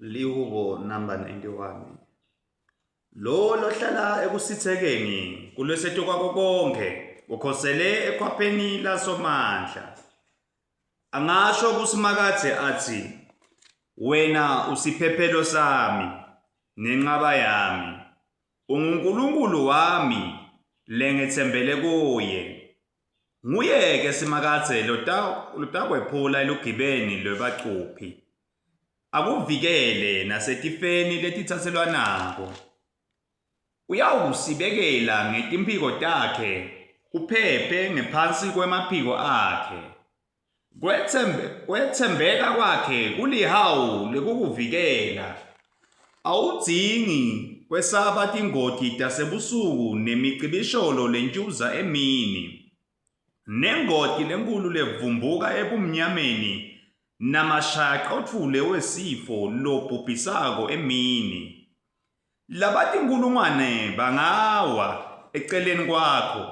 Lihubo number 91. Lo lohlala ekusithekeni kulwesetu kwako konke ukhosele ekhwapheni laSomandla. Angasho kuSimakadze athi, Wena usiphephelo sami nenqaba yami, unguNkulunkulu wami lengetsembele kuye. Nguye-ke Simakadze lotakwephula elugibeni lwebacuphi, akuvikele nasetifeni letitsatselwanako. Uyawusibekela ngetimphiko takhe, uphephe ngephansi kwemaphiko akhe. Kwetsembe, kwetsembeka kwakhe kulihawu lekukuvikela. Awudzingi kwesaba tingoti tasebusuku nemicibisholo lentjuza emini, nengoti lenkhulu levumbuka ebumnyameni, namashayaqotfule wesifo lobhubhisako emini. Labatinkhulungwane bangawa eceleni kwakho,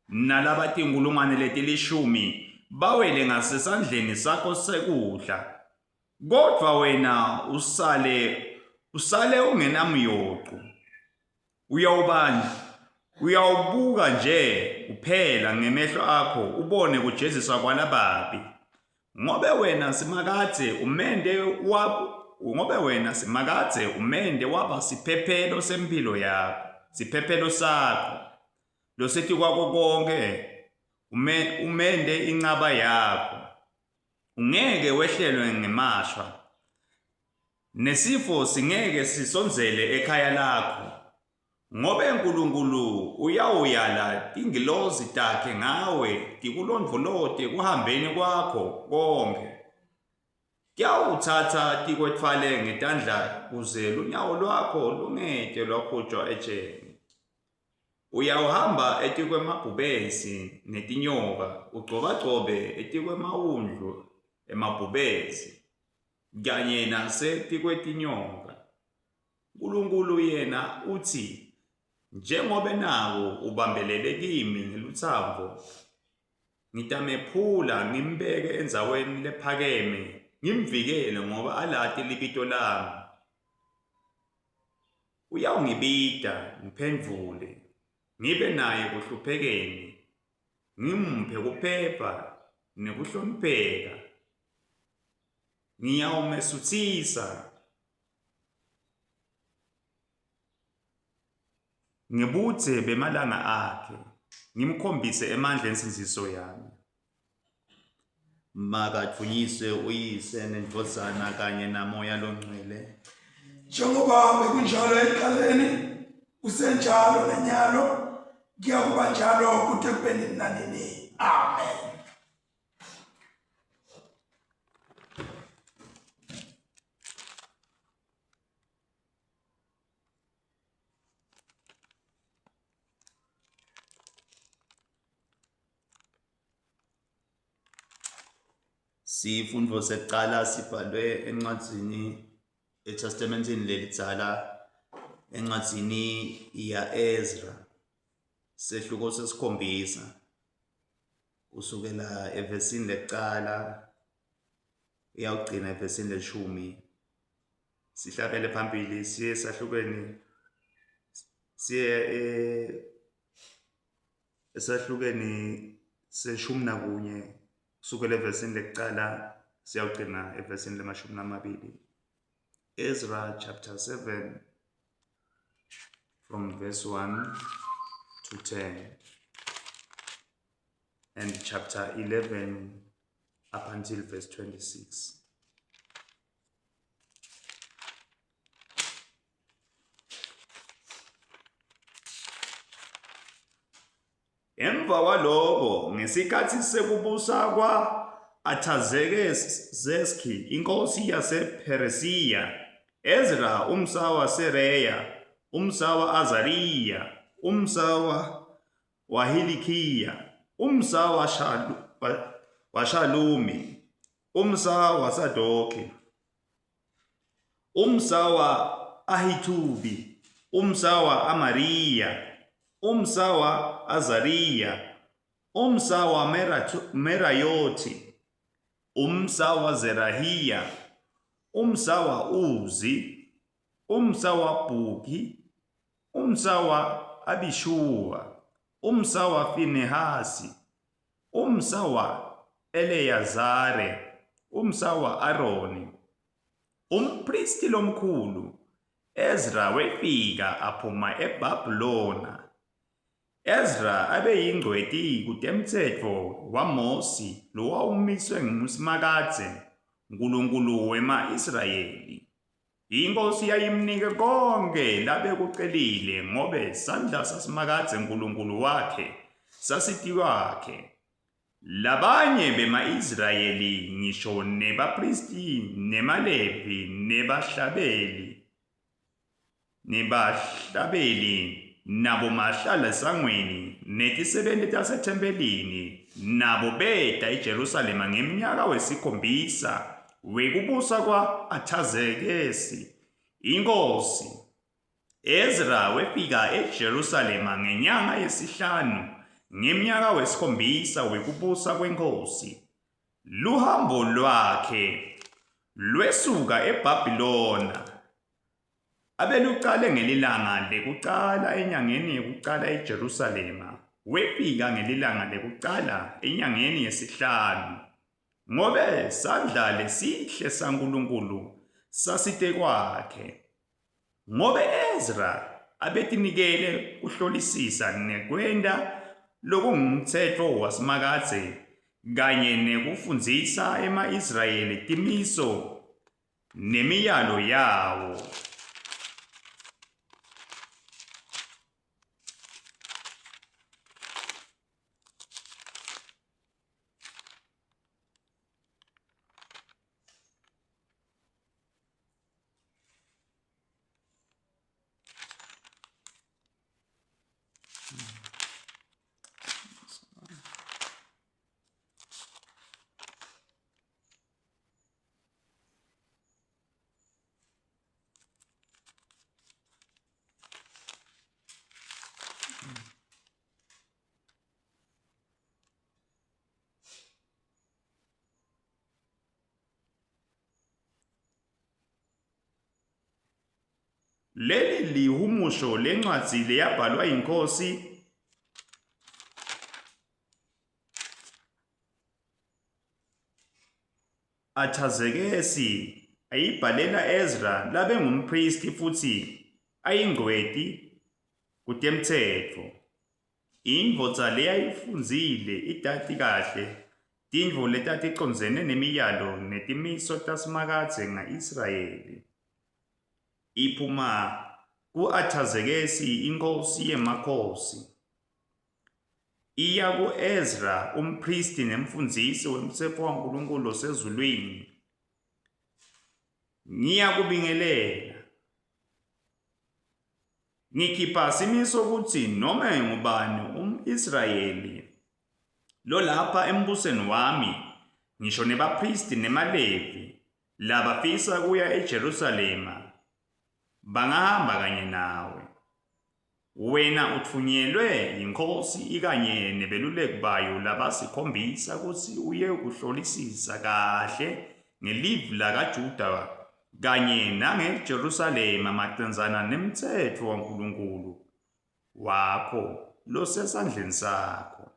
nalabatinkhulungwane letilishumi bawele ngasesandleni sakho sekudla, kodvwa wena usale usale ungenamyocu. Uyawuba uyawubuka nje kuphela ngemehlo akho ubone kujeziswa kwalababi. Ngobe wena Simakadze umente wa ngobe wena Simakadze umente waba siphephelo semphilo yakho, siphephelo sakho. Losetikwako konkhe ume, umente incaba yakho. Ungeke wehlelwe ngemashwa, nesifo singeke sisondzele ekhaya lakho. Ngobe Nkulunkulu uyawuyala tingilozi takhe ngawe tikulondvolote kuhambeni kwakho konkhe. Tiyawutsatsa tikwetfwale ngetandla kuze lunyawo lwakho lungete lwakhutjwa etjeni. Uyawuhamba etikwemabhubesi netinyoka, ugcobagcobe etikwemawundlu emabhubesi kanye nasetikwetinyoka. Nkulunkulu yena utsi, Njengobe naku ubambelele kimi ngelutsandvo, ngitamephula ngimbeke endzaweni lephakeme, ngimvikele ngoba alati libito lami. Uyawungibita, ngiphendvule, ngibe naye ekuhluphekeni, ngimuphe kuphepha nekuhlonipheka. Ngiyawumesutsisa ngebudze bemalanga akhe, ngimkhombise emandla ensindziso yami. Makadvunyiswe uYise neNdvodzana kanye naMoya loNgcwele. Njengoba bekunjalo ekuqaleni, kusenjalo nanyalo, kuyakuba njalo kude kube nini nanini. Amen. Sifundvo sekucala sibhalwe encwadzini eTestamenteni lelidzala encwadzini ya-Ezra sehluko sesikhombisa kusukela evesini lekucala iyawugcina evesini leshumi sihlabele phambili siye esahlukweni siye eh, esahlukweni seshumi nakunye kusukela evesini lekucala siyawugcina evesini lemashumi namabili Ezra chapter 7 from verse 1 to 10 and chapter 11 up until verse 26. Emva kwaloko, ngesikhatsi sekubusa kwa-Athazekezeki inkhosi yasePheresiya, Ezra umsa waSereya, umsa wa-Azariya, umsa waHilikiya, umsa waShalumi, umsa waSadoki, umsa wa-Ahitubi, umsa wa-Amariya, umsa wa-Azariya, umsa wa-Merayothi, umsa waZerahiya, umsa wa-Uzi, umsa waBhuki, umsa wa-Abishuwa, umsa waFinehasi, umsa wa-Eleyazare, umsa wa-Aroni. Umpristi lomkhulu Ezra wefika aphuma eBhabhulona. Ezra abeyingcweti kutemtsetfo waMosi lowawumiswe nguSimakadze, Nkulunkulu wema-Israyeli. Inkhosi yayimnike konkhe labekucelile ngobe sandla saSimakadze Nkulunkulu wakhe sasitikwakhe. Labanye bema-Israyeli ngisho nebaphristi nemaLevi nebahlabeli nebahlabeli nabomahlalesangweni netisebenti tasethempelini nabo beta eJerusalema ngemnyaka wesikhombisa wekubusa kwa-Athazekesi inkosi. Ezra wefika eJerusalema ngenyanga yesihlanu ngemnyaka wesikhombisa wekubusa kwenkhosi. Luhambo lwakhe lwesuka eBhabhilona abelucale ngelilanga lekucala enyangeni yekucala eJerusalema, wefika ngelilanga lekucala enyangeni yesihlanu, ngobe sandla lesihle saNkulunkulu sasitekwakhe. Ngobe Ezra abetinikele kuhlolisisa nekwenta lokungumtsetfo waSimakadze kanye nekufundzisa ema-Israyeli timiso nemiyalo yawo. Leli lihumusho lencwadzi leyabhalwa yinkhosi Athazekesi ayibhalela Ezra labengumphristi futsi ayingcweti kutemtsetfo. Indvodza leyayifundzile itati kahle tintfo letaticondzene nemiyalo netimiso taSimakadze nga-Israyeli. Iphuma ku-Athazekesi inkhosi yemakhosi. Iya ku-Ezra umphristi nemfundzisi wemtsetfo waNkulunkulu losezulwini. Ngiyakubingelela. Ngikhipha simiso kutsi nome ngubani um-Israyeli lolapha embusweni wami, ngisho nebaphristi nemaLevi labafisa kuya eJerusalema, bangahamba kanye nawe. Wena utfunyelwe yinkhosi ikanye nebeluleki bayo labasikhombisa kutsi uyekuhlolisisa kahle ngelive lakaJuda kanye nangeJerusalema macondzana nemtsetfo waNkulunkulu wakho losesandleni sakho.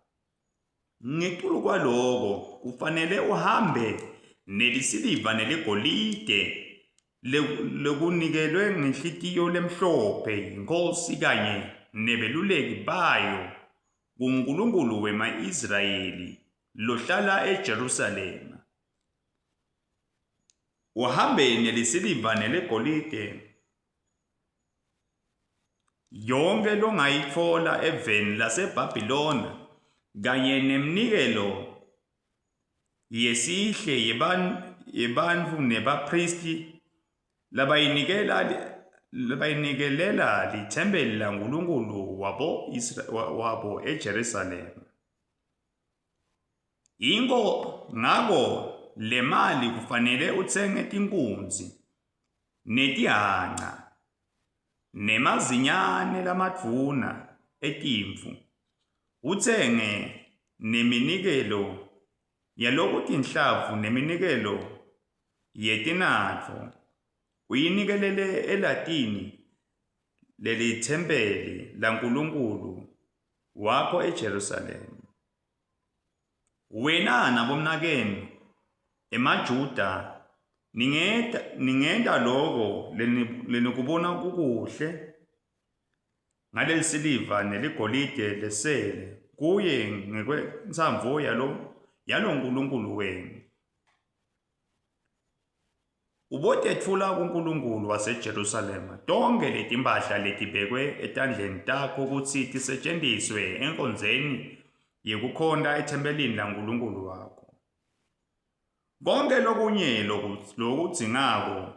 Ngetulu kwaloko kufanele uhambe nelisiliva neligolide lekunikelwe ngenhlitiyo lemhlophe yinkhosi kanye nebeluleki bayo kuNkulunkulu wema-Israyeli lohlala eJerusalema. Uhambe nelisiliva neligolide yonkhe longayitfola eveni laseBhabhilona kanye neminikelo yesihle yebantfu nebaphristi labayinikela labayinikelela lithempeli laNkulunkulu wabo wabo eJerusalema. Yinko ngako lemali kufanele utsenge tinkunzi netihhanca nemazinyane lamadvuna etimvu, utsenge neminikelo yalokutinhlavu neminikelo. yetinatfo uyinikelele elatini lelithempeli laNkulunkulu wakho eJerusalema. Wena nabomnakenu emaJuda ningenta ningenta loko lenikubona kukuhle ngalelisiliva neligolide lesele kuye ngekwentsandvo yalo yaloNkulunkulu wenu. Ubotetfula kuNkulunkulu waseJerusalema tonkhe letimpahla letibekwe etandleni takho kutsi tisetjentiswe enkonzweni yekukhonta ethempelini laNkulunkulu wakho. Konkhe lokunye lokudzingako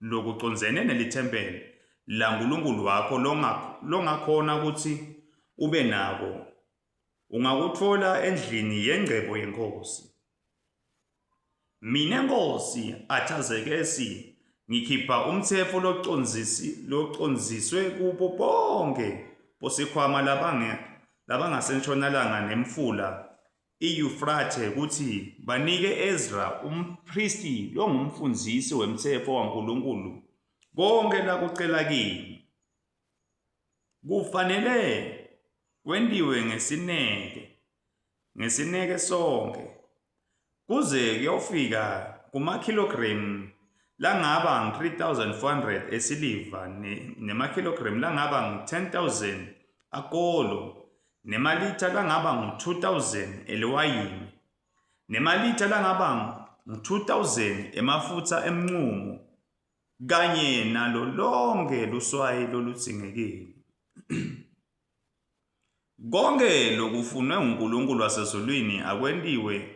lokucondzene nelithempeli laNkulunkulu wakho longakhona kutsi ube nako ungakutfola endlini yengcebo yenkhosi. Mine Nkhosi Athazekesi ngikhipha umtsetfo locondzisi locondziswe kubo bonkhe bosikhwama labange labangasentshonalanga nemfula iYufrathe kutsi banike Ezra umphristi longumfundzisi wemtsetfo waNkulunkulu konkhe lakucela kimi. Kufanele kwentiwe ngesineke, ngesineke sonkhe, kuze kuyofika kumakhilogremu langaba ngu-3400 esiliva nemakhilogremu langaba ngu-10000 akolo nemalitha langaba ngu-2000 eliwayini nemalitha langaba ngu-2000 emafutsa emncumo kanye nalo lonke luswayi loludzingekile. Konke lokufunwe nguNkulunkulu wasezulwini akwentiwe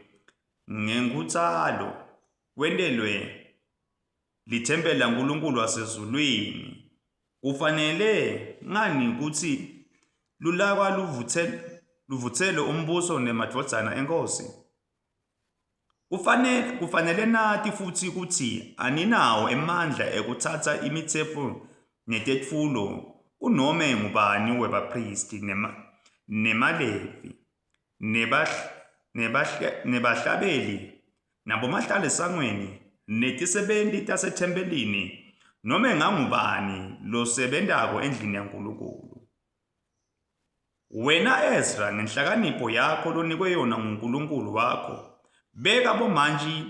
ngenkhutsalo, kwentelwe lithempeli laNkulunkulu wasezulwini. Kufanele ngani kutsi lulaka luvutsele umbuso nemadvodzana enkhosi? Kufanele, kufanele nati futsi kutsi aninawo emandla ekutsatsa imitsetfo netetfulo kunome ngubani webaphristi nemaLevi nebahlabeli nabomahlalesangweni netisebenti tasethempelini nome ngangubani losebentako endlini yaNkulunkulu. Wena Ezra, ngenhlakanipho yakho lonikwe yona nguNkulunkulu wakho, beka bomantji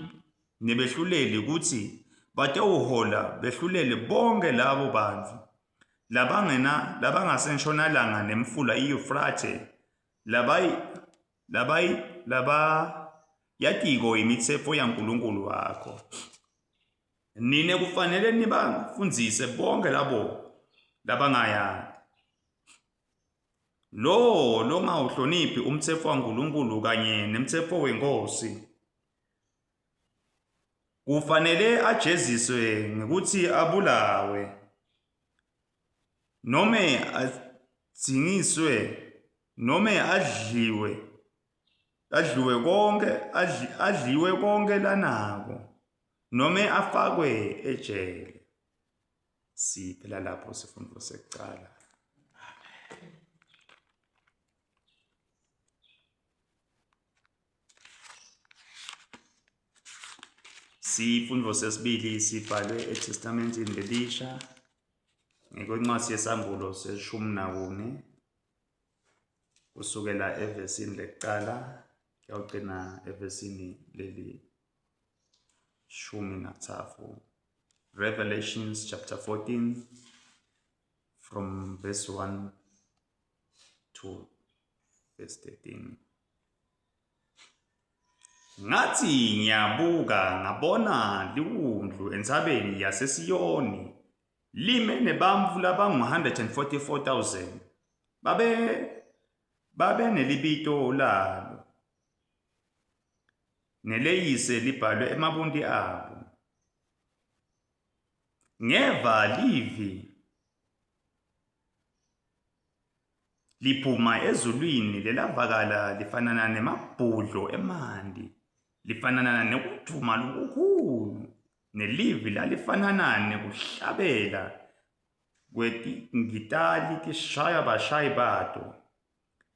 nebehluleli kutsi batewuhola behlulele bonkhe labo bantfu labangena labangasentshonalanga nemfula iYufrathe labayi labayi labayatiko imitsetfo yaNkulunkulu wakho. Nine kufanele nibafundzise bonke labo labangayati. Lowo longawuhloniphi umtsetfo waNkulunkulu kanye nemtsetfo wenkhosi kufanele ajeziswe ngekutsi abulawe nome adzingiswe nome adliwe adliwe konke adliwe konke lanako nome afakwe ejele. Siphela lapho sifundo sekucala. Sifundvo sesibili sibhalwe eTestamenteni lelisha ngekwencwadi yesambulo seshumi nakune kusukela evesini lekucala kuyawugcina evesini leli 13. Revelations chapter 14 from verse 1 to verse 13. Ngathi ngiyabuka ngabona liwundlu entsabeni yaseSiyoni lime nebantfu labangu-144,000 babe babenelibito lalo neleyise libhalwe emabunti abo. Ngeva livi liphuma ezulwini lelavakala lifanana nemabhudlo emanti, lifanana nekudvuma lokukhulu, nelivi lalifanana nekuhlabela kwetingitali tishaya bashayi bato.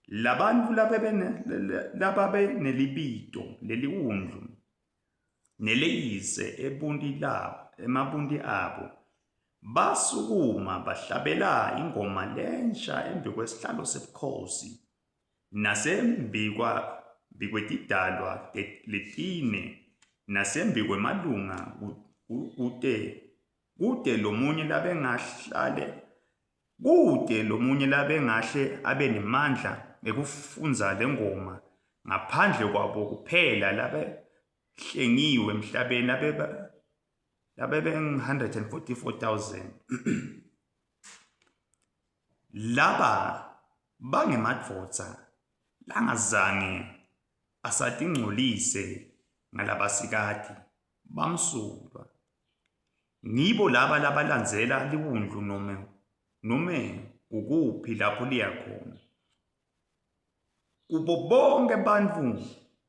Labantfu lababenelibito leliwundlu neleyise ebunti labo emabunti abo basukuma bahlabela ingoma lensha embikwesihlalo sebukhosi nasembikwetidalwa letine nasembikwemalunga kute kute lomunye labengahlale kute lomunye labengahle abe nemandla ekufundza lengoma ngaphandle kwabo kuphela labehlengiwe emhlabeni labeba labebe-144,000 laba bangemadvodza langazange asatingcolise ngalabasikati bamsulwa ngibo laba labalandzela liwundlu nome nome kukuphi lapho liya khona kubo bonke bantfu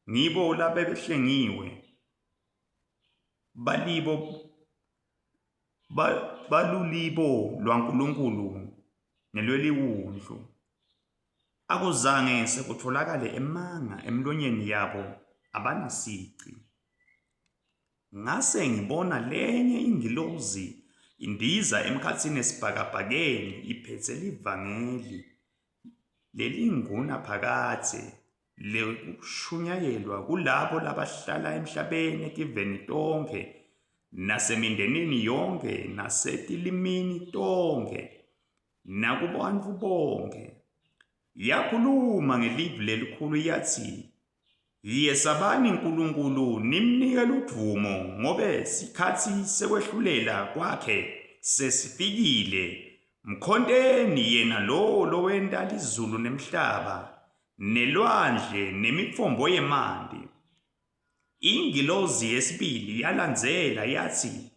ngibo labebehlengiwe balibo balulibo lwaNkulunkulu nelweliwundlu akuzange sekutholakale emanga emlonyeni yabo abanasici ngase ngibona lenye ingilozi indiza emkhathini esibhakabhakeni iphethe livangeli lelinguna phakadze lekushunyayelwa kulabo labahlala emhlabeni etiveni tonkhe nasemindenini yonkhe nasetilimini tonkhe nakubantfu bonkhe yakhuluma ngelivi lelikhulu yatsi Yesabani uNkulunkulu nimnike ludvumo ngobe sikhatsi sekwehlulela kwakhe sesifikile. Mkhonteni yena lowo lowenta lizulu nemhlaba nelwandle nemitfombo yemanti. Ingilozi yesibili yalandzela yatsi,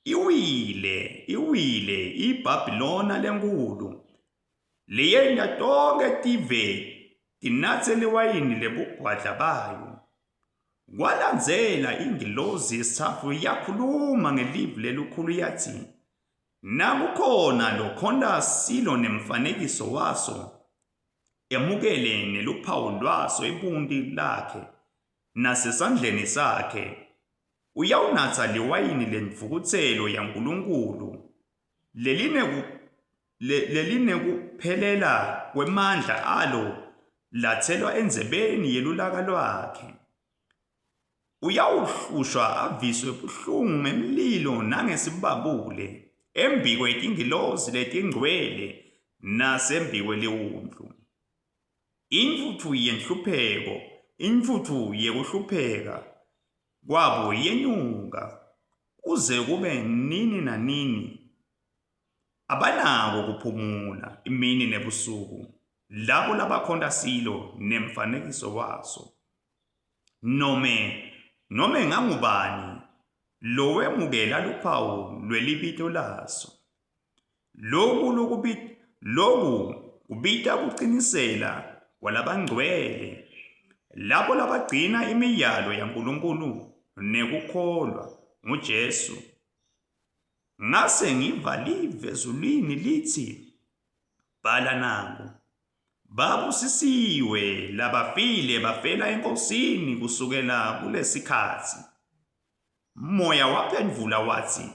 Iwile, iwile iBhabhilona lenkhulu, leyenta tonkhe tive tinatse liwayini lebugwadla bayo. Kwalandzela ingilozi yesitsatfu yakhuluma ngelivi lelikhulu yatsi, Nakukhona lokhonta silo nemfanekiso waso, emukele neluphawu lwaso ebunti lakhe nasesandleni sakhe, uyawunatsa liwayini lentfukutselo yaNkulunkulu lelinekuphelela kwemandla alo latselwa endzebeni yelulaka lwakhe. Uyawuhlushwa aviswe buhlungu ngemlilo nangesibabule embikwetingilozi letingcwele nasembikweliwundlu. Intfutfu yenhlupheko, intfutfu yekuhlupheka kwabo yenyuka kuze kube nini nanini. Abanako kuphumula imini nebusuku labo labakhonta silo nemfanekiso waso. Nome nome ngangubani lowemukela luphawu lwelibito laso. Loku lokubita loku kubita kucinisela kwalabangcwele labo labagcina imiyalo yaNkulunkulu nekukholwa nguJesu. Ngase ngiva live ezulwini lithi bhala naku Babusisiwe labafile bafela eNkosini kusukela kulesikhatsi. Moya waphendvula watsi,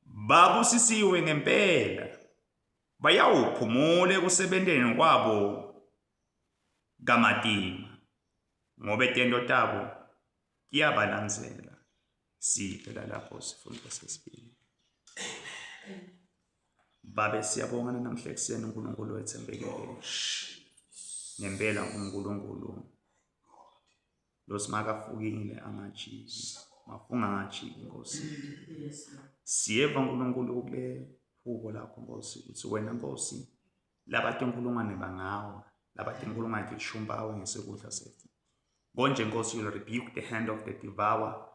Babusisiwe ngempela, bayawuphumula ekusebenteni kwabo kamatima, ngobe tento tabo tiyabalandzela. Siphela lapho sifundo sesibili. Babe siyabonga namhla ekuseni uNkulunkulu wethembekile. Ngempela uNkulunkulu losimakafukile angajiki mafunga angajiki Nkosi. Siyeva uNkulunkulu kule hubo lakho Nkosi ukuthi wena Nkosi labatinkulungwane bangawa labatinkulungwane tishumbawe ngesekudla sethu. Konje Nkosi you'll rebuke the hand of the devourer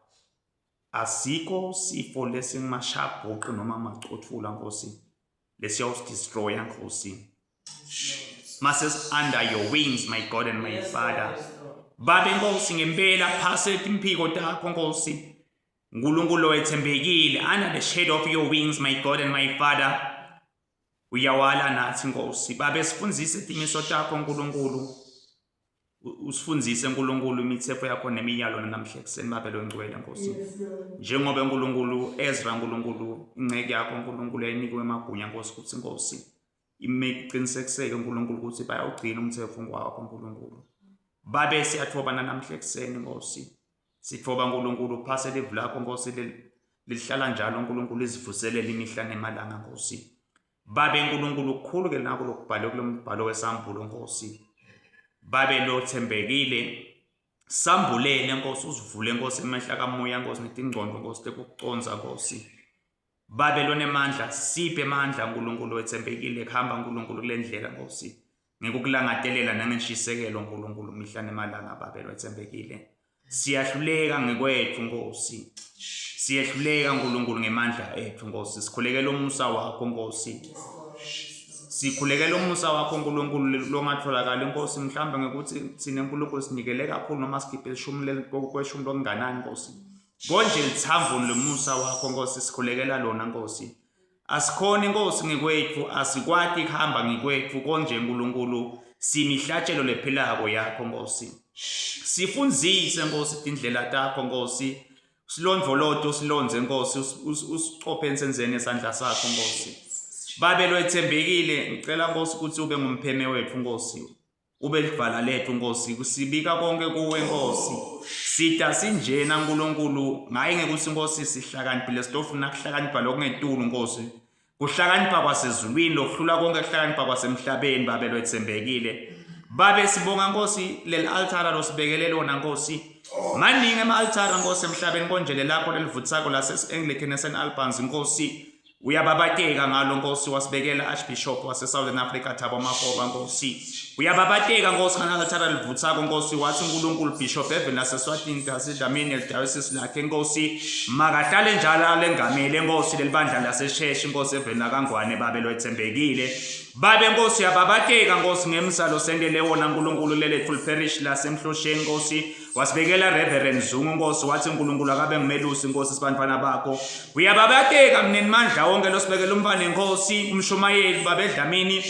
Asikho sifo lesingumashabhuqi noma amacothula Nkosi lesiyawusidestroya Nkosi. Mase under your wings my God and my yes, Father. Babe Nkosi ngempela phase timphiko takho Nkosi. uNkulunkulu wethembekile under the shade of your wings my God and my Father. Uyawala nathi Nkosi. Babe sifundzise timiso takho uNkulunkulu. Usifundzise uNkulunkulu imithetho yakho nemiyalo namhla ekuseni babe longcwele Nkosi. Njengoba uNkulunkulu Ezra uNkulunkulu inceke yakho uNkulunkulu yayinikwe emagunya Nkosi ukuthi Nkosi ime iqinisekiseke uNkulunkulu ukuthi bayawugcina umthetho wakho uNkulunkulu. Babe siyathoba namhla ekuseni Nkosi. Sithoba uNkulunkulu phase livu lakho Nkosi lihlala njalo uNkulunkulu izivuselele imihla nemalanga Nkosi. Babe uNkulunkulu kukhulu ke nako lokubhalwe kulo mbhalo wesambulo Nkosi. Babe lo thembekile sambulele Nkosi usivule Nkosi emehla kamoya Nkosi netingcondo Nkosi tekuconza Nkosi. Babe lonemandla siphe amandla uNkulunkulu wethembekile kuhamba uNkulunkulu kule ndlela Nkosi. Ngikukulangatelela nangentshisekelo uNkulunkulu mihla nemalanga babe lwethembekile. Siyahluleka ngekwethu Nkosi. Siyehluleka uNkulunkulu ngemandla ethu Nkosi. Sikhulekela umusa wakho Nkosi. Sikhulekela umusa wakho uNkulunkulu longatholakali Nkosi mhlawumbe ngekuthi thina uNkulunkulu sinikele kakhulu noma sikhiphe ishumi kweshumi lokunganani Nkosi. Konje lithambo lomusa wakho Nkosi sikhulekela lona Nkosi. Asikhoni Nkosi ngekwethu asikwati kuhamba ngekwethu konje uNkulunkulu simihlatshelo lephilako yakho Nkosi. Sifundzise Nkosi tindlela takho Nkosi. Silondvolote usilondze Nkosi usicophe ensenzeni yesandla sakho Nkosi. Babe lwethembekile ngicela Nkosi ukuthi ube ngumpheme wethu Nkosi. Ube lidvala lethu Nkosi kusibika konke kuwe Nkosi sida sinjena uNkulunkulu ngaye ngekuthi Nkosi sihlakaniphile sitofuna kuhlakanipha lokungetulu Nkosi kuhlakanipha kwasezulwini lokuhlula konke kuhlakanipha kwasemhlabeni babe lwethembekile babe sibonga Nkosi leli altara losibekele lona Nkosi maningi ama-altara Nkosi emhlabeni konje lelakho lelivuthako lase-Anglican eSt Albans Nkosi Uyababateka ngalo Nkosi wasibekela Archbishop wase Southern Africa Thabo Makgoba Nkosi. Uyababateka Nkosi nganathara livuthako Nkosi wathi uNkulunkulu Bishop Evan laseSwatini Dlamini diocese lakhe Nkosi makahlale njalo alengamele Nkosi lelibandla lasesheshi Nkosi eveni lakaNgwane babe lwethembekile. Babe Nkosi uyababateka Nkosi ngemsalo sentele wona uNkulunkulu lelethu parish lasemhlosheni Nkosi. Wasibekela Reverend Zungu Nkosi wathi uNkulunkulu akabe ngumelusi Nkosi sibantwana bakho. Uyababateka mnini mandla wonke losibekela umfana inkosi umshumayeli babedlamini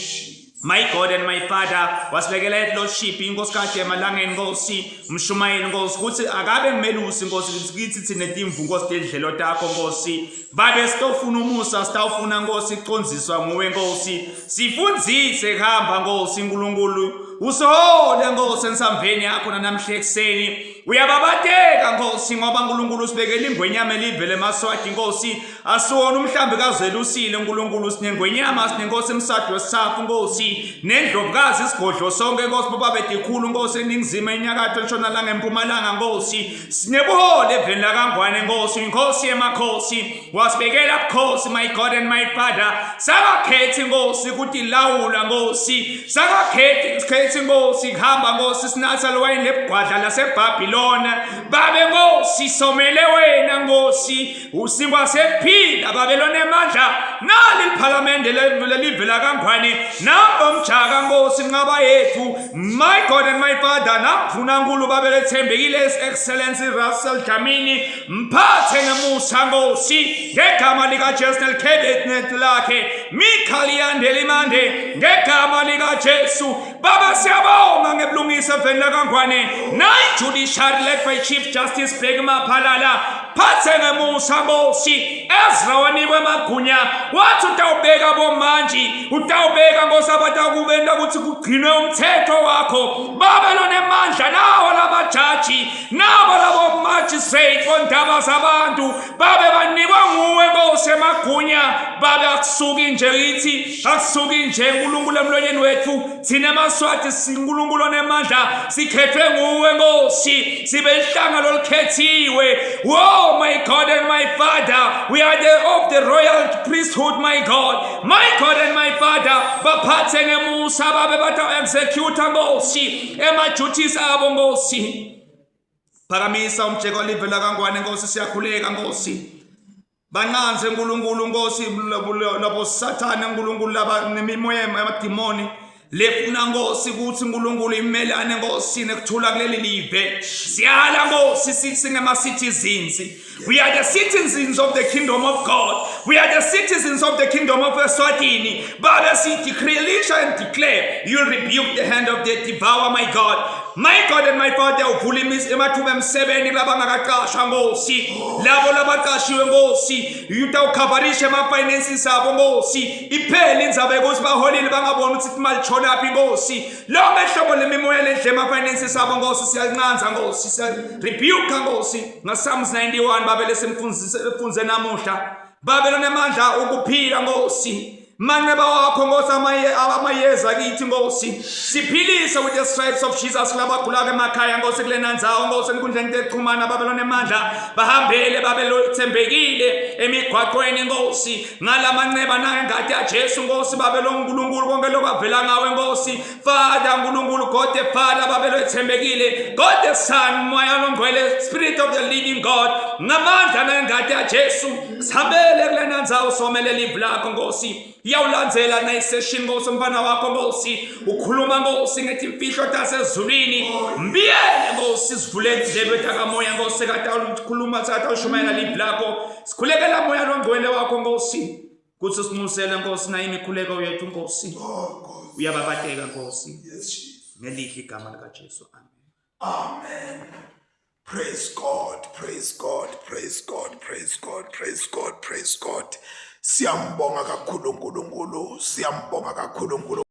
My God and my Father wasibekela elordship inkosikazi emalangeni Nkosi umshumayeli Nkosi ukuthi akabe ngumelusi Nkosi kithi thina timvu Nkosi tendlelo takho Nkosi babe sitofuna umusa sitawufuna Nkosi kucondziswa nguwe Nkosi sifundzise kuhamba Nkosi uNkulunkulu usihole Nkosi ensambeni yakho namhla ekuseni uyababateka Nkosi ngoba uNkulunkulu usibekela ingwenyama elivele emaswati Nkosi asiwona umhlambi kazelusile uNkulunkulu sinengwenyama sinenkosi emsadi wesithathu Nkosi nendlovukazi isigodlo sonke Nkosi bobabedikhulu Nkosi eningizimu enyakatho entshonalanga empumalanga Nkosi sinebuholi eveni lakangwane Nkosi inkosi yemakhosi wasibekela bukhosi my God and my Father sakakhethi Nkosi kutilawula Nkosi sakakhethi khethi Nkosi kuhamba Nkosi sinatha lwayini lebugwadla laseBhabhilona babe Nkosi somele wena Nkosi usinkwa sekuphila babe lonemandla nali liphalamende lelivela kangwane nambo mjaka Nkosi nqaba yethu my God and my Father namfuna nkulu babe lethembekile Excellency Russell Dlamini mphathe ngemusa Nkosi ngegama likaJesu nelicabinet lakhe mikhaliyandelimande ngegama likaJesu baba siyabonga ngebulungisa eveni lakangwane nayi judiciary led by Chief Justice Bheki Maphalala phathe ngemusa Nkosi Ezra wanikwe amagunya wathi utawubeka bomantshi utawubeka Nkosi abatakubenta ukuthi kugcinwe umthetho wakho babe lonemandla nawo lamajaji nabo labo magistrate bondaba zabantu babe banikwa nguwe Nkosi emagunya babe akusuki nje kithi akusuki nje uNkulunkulu emlonyeni wethu thina emaSwati siNkulunkulu onemandla sikhethwe nguwe Nkosi sibe ihlanga lolikhethiwe oh my God and my Father we are the of the royal priesthood my God my God and my Father baphathe ngemusa babe bata execute Nkosi ema-duties abo Nkosi phakamisa umjeko live lakangwane Nkosi siyakhuleka Nkosi banqanze uNkulunkulu Nkosi labo sathane uNkulunkulu laba nemimoya yamadimoni lefuna Nkosi ukuthi uNkulunkulu imelane Nkosi nekuthula kuleli live siyala Nkosi sithi singama citizens We are the citizens of the kingdom of God. We are the citizens of the kingdom of Eswatini. But as he decree and declare, you rebuke the hand of the devourer, my God. My God and my Father, uvula emathuba emsebenti kulabangakaqashwa Nkosi, labo labaqashiwe Nkosi, utawukhavarisha ema-finances abo Nkosi, iphele indzaba yokuthi baholile bangaboni ukuthi imali shonaphi Nkosi. Lonke hlobo lemimoya ledle ema-finances abo Nkosi, siyalinqanza Nkosi, siyarebuke Nkosi nga-Psalms 91 babe lesimfunze namuhla. Babe lonemandla ukuphila Nkosi. Manxeba wakho Nkosi amayeza kithi Nkosi. Siphilise with the stripes of Jesus kulabagulako emakhaya Nkosi kulena ndzawo Nkosi enkundleni tekuxhumana babe lonemandla bahambele babe lothembekile emigwaqweni Nkosi ngalamanxeba nangengati yaJesu Nkosi babe loNkulunkulu konke lokwavela ngawe Nkosi Father Nkulunkulu God the Father babe lothembekile God the Son Moya loNgcwele Spirit of the Living God ngamandla nangengati yaJesu sihambele kulena ndzawo somelele live lakho Nkosi iyawulandzela nayisession Nkosi umfana wakho Nkosi ukhuluma Nkosi ngetimfihlo tasezulwini mbiyele Nkosi sivule indlebe takamoya Nkosi sekatawukhuluma sekatawushumayela live lakho sikhulekela moya longcwele wakho Nkosi kuthi sinxusele Nkosi nayo imikhuleko yethu Nkosi Oh, Nkosi. uyababateka Nkosi Yes, Jesus. ngelihle igama likaJesu amen. Amen. Praise God, praise God, praise God, praise God, praise God, praise God. Siyambonga kakhulu uNkulunkulu, siyambonga kakhulu uNkulunkulu.